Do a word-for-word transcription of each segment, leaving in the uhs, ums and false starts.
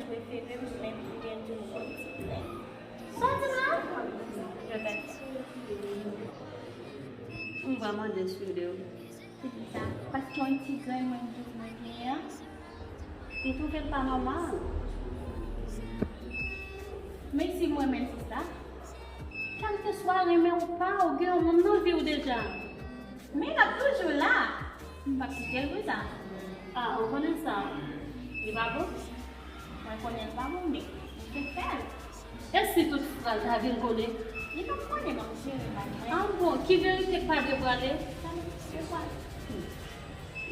Prefere m, men m gen yon ti plen. Sòti la! Yo tèt. M vrèman deside wi. Ki di sa? Paske yon ti grenn mwen jis mwen genyen an, li twouve l pa nòmal. Men si mwen menm sista, kèlkeswa renmen ou pa, ou gen yon moun nan vi w deja. Men l ap toujou la. M p ap kite l pou sa. A, ou konnen sa. Li pa bon? Mwen konnen l pa bon, men m te fè l. E si tout fwa l ta vin kole? Li p ap kole non, cheri, pa gen. A bon, ki verite k pa dwe prale? Sa m te prale.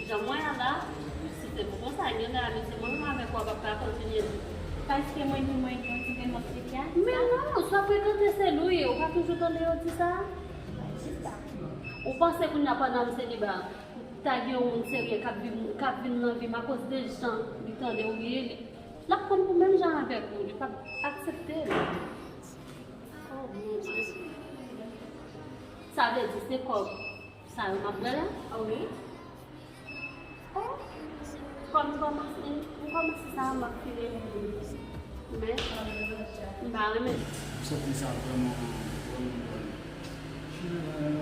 Jan mwen an la, si se pou konsa, gen lè amiti mwen menm avèk ou a p ap ka kontinye ditou. Paske mwen di mwen gen yon ti grenn m ap tcheke a? Men non, sa frekante se l ou ye, ou pa toujou tande yo di sa? Ou panse kounye a pandan m seliba, ta gen yon moun serye k ap vin, k ap vin nan vi m akoz de jan li tande ou ye, li, l ap konn pou menm jan avèk ou, li p ap aksepte l. Oh, mon Dieu. Sa vle di se kòb sa yo m ap wè la? Ah wi. Oh, kòm m kòmanse, m kòmanse sa, m ap file. Men, m pa renmen. M santi sa vrèman, vrèman, vrèman.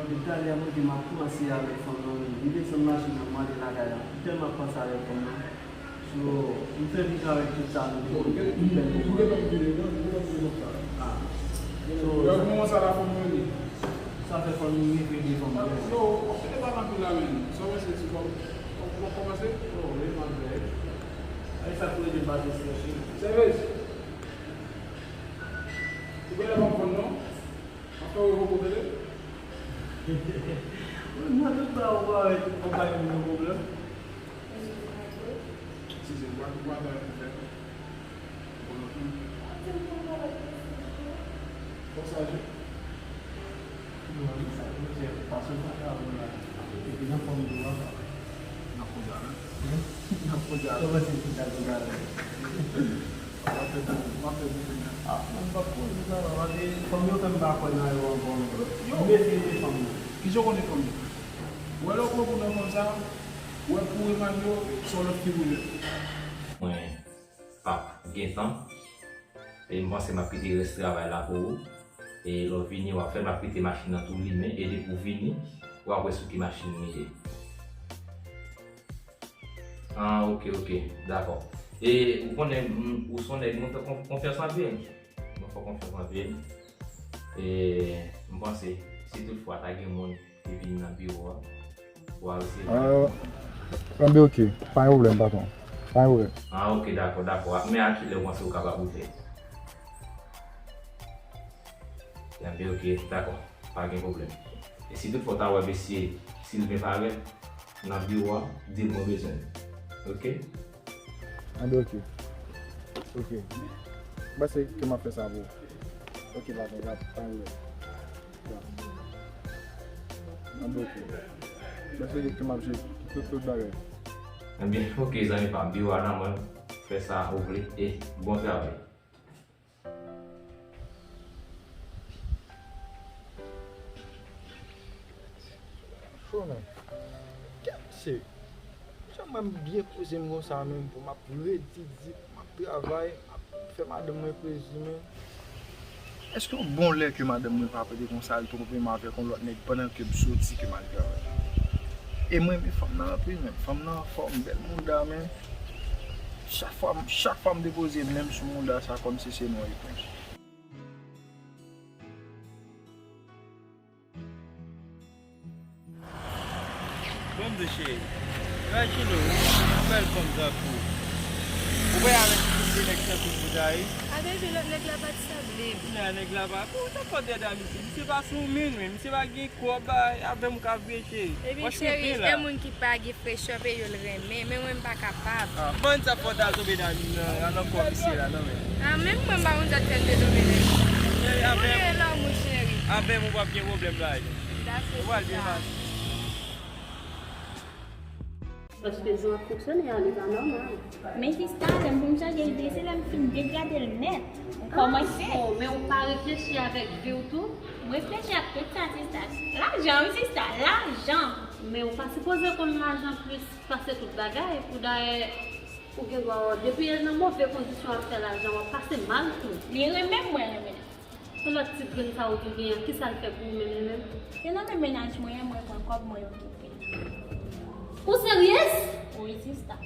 Depi talè a, mwen di m ap kòmanse avèk fanm nan, wi. Li desann machin nan, m ale lakay la. M tèlman ap panse avèk fanm nan. So, m fè vin avèk tout sa nou te konn fè, tout bèl konprann. Ah. So, sa, sa fè fanm nou rive devan mwen. Yo, w ap fè debat anpil la, men. Sa w wè se ti kòb w ap kòmanse? Oh, wi, m ap veye. Ay, sa pou ede m pa te strese. Sèvis! Ou genlè pa konn non? M ap fè w revoke w tande? Mwen tout bagay ou pa wè, ou pa gen yon pwoblèm. Eskize m, ou pa, ou pa gen anyen pou fè. Bon, non. Bon, sa je. Non, sa, mwen se paske m pa ka wè la. Epi nan fòm de la, sa. N ap koze a la. N ap koze a la. Kòman se ki ta koze a la? M ap fè di, m ap fè di kounye a. Ah, mwen m p ap koze sa, papa, se fanm yo fè m pa kwè nan yo ankò, men. Yo. M mefye de fanm yo. Kijan w konnen fanm yo? Ou wè lè w pran kou nan fanm sa, ou wè pou Emmanuel, se yon lòt figure. Mwen p ap gen tan. E m panse m ap kite rès travay la pou ou. E lè w vini, w ap fè, m ap kite machin nan tou limen. E depi w vini, w ap wè sou ki machin li ye. Ah, ok, ok. Dakò. E ou konnen, m, ou se yon nèg mwen fè konf-, konfyans anpil. Mwen fè w konfyans anpil. E m panse, si toutfwa ta gen moun ki vin nan biwo a, w a resevwa. Ah, anben, ok. Pa gen pwoblèm, patwon. Pa gen pwoblèm. Ah, ok, dakò, dakò. Men a kilè w panse w kapab rive? Anben, ok, dakò. Pa gen pwoblèm. E si toutfwa w ta wè mesye Sylvain parèt nan biwo a, di l mwen bezwen l. Ok? Anben, ok. Ok. Mwen se ke m ap fè sa pou ou. Ok, pa gen, pa gen. Anben, ok. Mwen se ke m ap jere tout, tout bagay. Anben, ok, zanmi pa m, biwo a nan mwen, fè sa ou vle, e bon travay. Cho, men. Kèt, se. Jan mwen byen poze m konsa menm pou m ap redi di, m ap travay, m ap fè madanm mwen plezi, men. Èske yon bon lè ke madanm mwen pa pote konsa, al twonpe m avèk yon lòt nèg pandan ke m soti, ke m al travay? E mwen renmen fanm nan anpil, men fanm nan anfòm, bèl mouda, men chak fwa, chak fwa m depoze men m sou mouda sa, kòmsi se yon epons. Bon, mezye cheri, imajine w, yon bèl fanm tankou w. Ou pa avèk tout de nèg tankou w pou ta ye? A, bebe, lòt nèg la pa t sanble m. Nan, nèg la pa, pou sa fòt Dèdè misye. Misye pa sou min, wi. Misye pa gen kòb, a, avè m ou ka vre, cheri. Epi, cheri, gen moun ki pa gen frechè, peyi yo l renmen, men mwen m pa kapab. Ah, ban sa fòt a tonbe nan, nan, nan kò misye la, non, men. Ah, menm mwen m pa konn sa k fè l te tonbe nan. Cheri, avè m. Ou gen lanmou, cheri. Avè m ou p ap gen pwoblèm la. Ou pral byen pase. Paske jan w ap fonksyone a, li pa nòmal. Men sista, lè m pou m chanje ide, se lè m fin degrade l nèt. Ou kòmanse. Oh, men ou pa reflechi avèk vi w tou? M reflechi ak tout sa, sista. Lajan, wi, sista, lajan. Men ou pa sipoze konn lajan plis pase tout bagay, pou dayè, Ou gen dwa wè, depi e nan move kondisyon ap fè lajan, w ap pase mal tou. Li renmen m, mwen renmen l. E lòt ti grenn sa ou tou genyen, kisa l fè pou ou menm li menm? Se nan men mennaj mwen an, mwen pran kòb mwen okipe. Ou seryez? Wi, sista.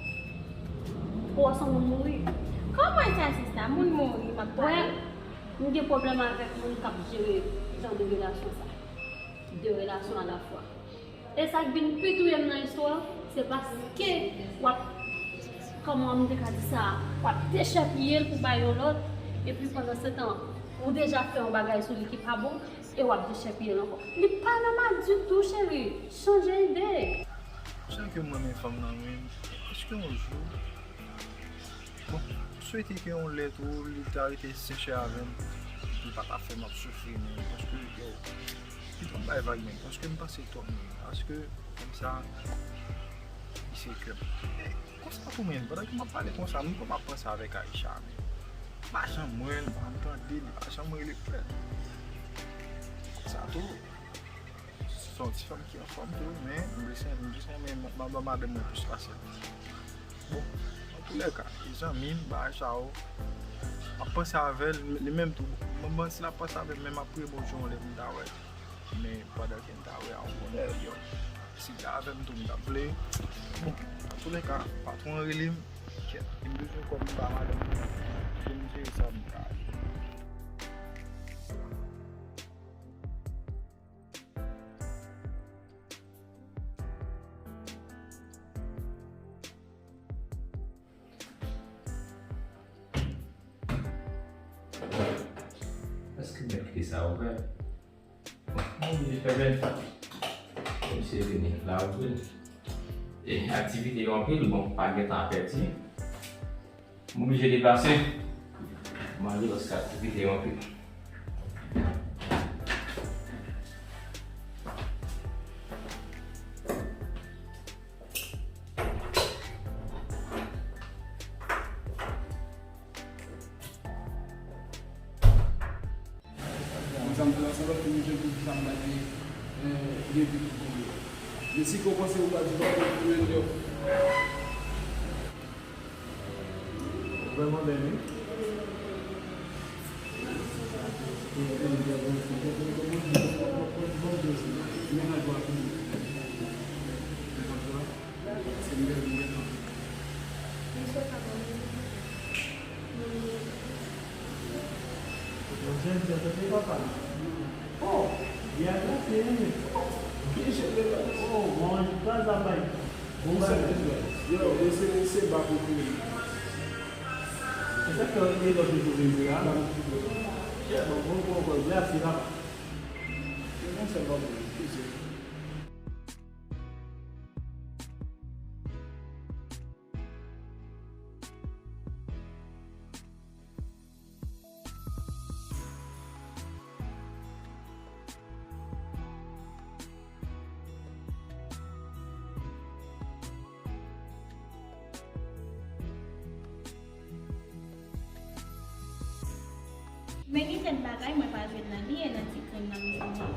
Ou wè se yon moun mouri? Kòman sa, sista? Moun mouri, m ap pale. M gen pwoblèm avèk moun k ap jere jan de relasyon sa. De relasyon alafwa. E sa k vin pi touye m nan istwa, se paske w ap, kòman m te ka di sa, w ap dechèpiye l pou bay yon lòt, epi pandan se tan, ou deja fè yon bagay sou li ki pa bon, e w ap dechèpiye l ankò. Li pa nòmal ditou, cheri. Chanje ide. Jan ke m renmen fanm nan, men èske yon jou, bon, m swete ke yon lè tou, li ta rete sensè avè m, li pa ta fè m ap soufri, men paske, yo, li pa bay vag, men paske m panse twòp, men paske, kòm sa, li se kè m. Men, konsa tou, men, pandan ke m ap pale konsa, m kòm ap panse avèk Aisha, men m pa janm wè l, m pa janm tande l, li pa janm rele m. Konsa tou, se yon ti fanm ki anfòm tou, men m jis, m jis renmen ma-, ma-, ma-, madanm mwen plis pase l. Bon, antoulèka, e zanmi m, bagay sa yo, m ap panse avè l, li menm tou. Mwen, mwen, si l ap panse avè m, men m ap priye Bondye yon lè pou m ta wè l. Men pandan ke m ta wè a, yon bonè, yo, si l te avè m tou, m t ap vle. Bon, antoulèka, patwon an rele m, kèt, e m bezwen kòb m ba madanm mwen pou m jere sa pou m ka ale. Èske m mèt kite sa ouvè? Bon, m oblije fèmen l. Misye vini la ouvri l. E aktivite yo anpil, bon, pa gen tan a pèdi. M oblije deplase. M ale paske aktivite yo anpil. Konsa m fè ansanm lòt moun jan pou di sa m pa gen, eh, gen vi pou kòm yo. Men si ke w panse ou pa di pa pou men yo. Vrèman bèl, wi. Yo, se, se ba pou kouri. Se sa ke li lòt jou vin di la. Chè, bon, bon, bon, bon, mèsi, papa. Se bon, se bon, bon, bon. Men gen kèk bagay mwen pa jwenn nan li e nan ti krim nan m, m,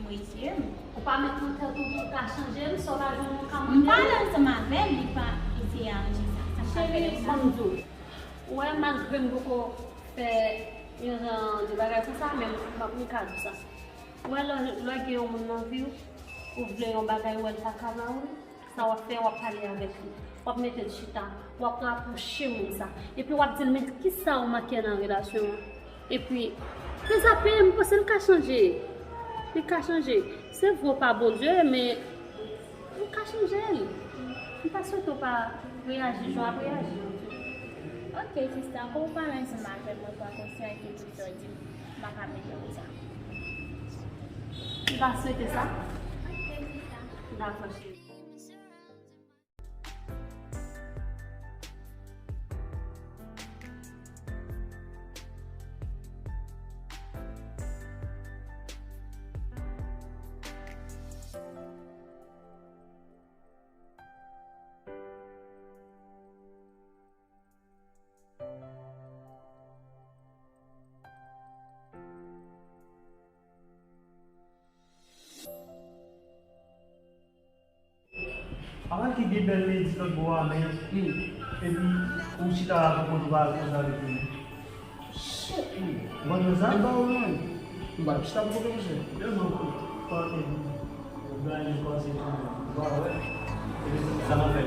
m retire m. Ou pa mèt nan tèt ou di ou ka chanje l, sa w pa jwenn ou ka mande l. M pale ansanm avè l, li pa eseye aranje sa. Sa m ka fè la. Cheri, ban m di w. Ou wè, malgre m poko fè yon jan de bagay konsa, men m, m ka di w sa. Ou wè, lè, lè gen yon moun nan vi w, ou vle yon bagay, ou wè l pa ka ba ou l, sa w ap fè, w ap pale avèk li. W ap mete l chita, w ap rapwoche moun sa. Epi w ap di l, men kisa ou manke nan relasyon an? Epi, men sa peye, m panse l ka chanje. Li ka chanje. Se vre w pa Bondye, men ou ka chanje l. M pa swete w pa reyaji jan w ap reyaji an tou. Ok, sista, kon w pale ansanm avè m, mwen pran konsyans de tout sa w di m, m pa ka mete konsa. M pa swete sa. Ok, sista. Dakò, cheri. Apa ki gen bèl li di lòt bò a, men. Hmm. Epi, ou chita la pou kont ou pa al koze avèk yo menm. Shit, man. Ou konprann sa? E ba ou menm. M pa t ap chita pou kont ou, mesye. Yo, non, pa antre. Yo bay nou panse tou. Ou pa wè? Epi, sa m ap fè.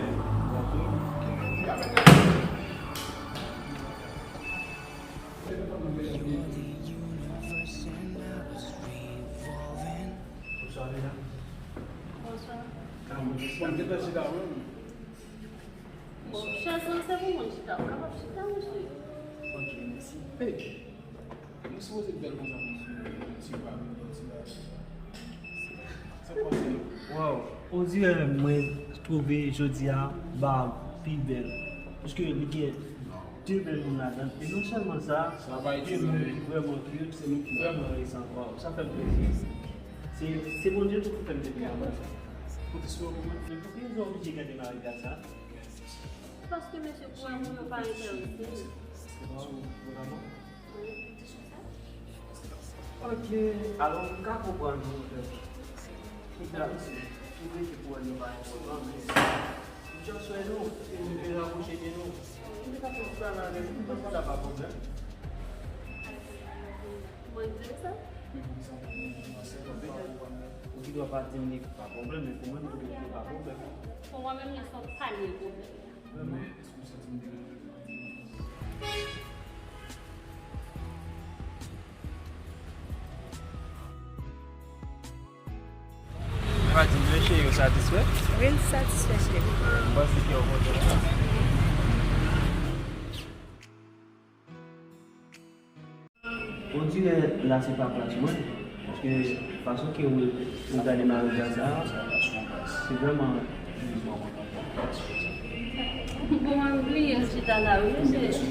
Bonswa, medam. Bonswa. Mwen te pèse la, wi. Bon, chèz lan se pou moun chita. Ou kapab chita, mesye. Ok, mèsi. Hey, nou sipoze bèl konsa pou nou ti pa, ti pa. Sa pase? Waw, on dirè mwen twouve jodi a ba pi bèl. Paske li gen de bèl moun ladan. E non sèlman sa, de moun ki vrèman cute, vrèman resan. Waw, sa fè m plezi. Se, se Bondye tou ki fè m te vin avè sa. Kote sou yo pou mwen? Men pou ki rezon w oblije gade m avèk gad sa? Paske mesye pou wè moun yo pa enterese. Waw, vrèman? Wi. Ok, alò, m ka konprann nou, tout la, si w rete pou wè nou pa enpòtan, men m just wè nou, e nou te rapwoche de nou. M te ka fè yon travay avèk nou, m panse sa pa pwoblèm. Mwen di w sa? Ou gen dwa pa di m li pa pwoblèm, men pou mwen, m twouve li pa pwoblèm. Pou mwen menm, li se yon panye pwoblèm. Vrèman, èske w santi m deranje? Mwen pa di m, men cheri, ou satisfè? Wi, m satisfè, cheri. M panse ke w kontan. On dirè la se pa plas mwen, paske fason ke ou, ou gade m avèk gad sa, se vrèman. Bon, mwen bliye m chita la, wi, mesye.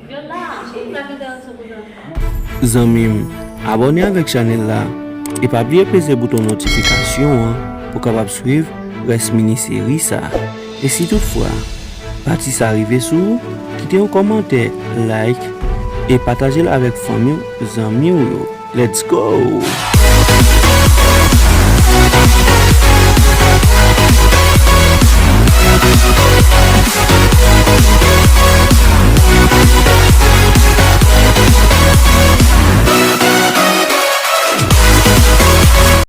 Vyola, chita ki te ranse pou sa. Zanmi m, abòne avèk chanèl la e pa bliye peze bouton notifikasyon an pou w kapab swiv rès mini seri sa. E si toutfwa pati sa rive sou ou, kite yon kòmantè, like, e pataje l avèk fanmi w, zanmi w yo. Let's go!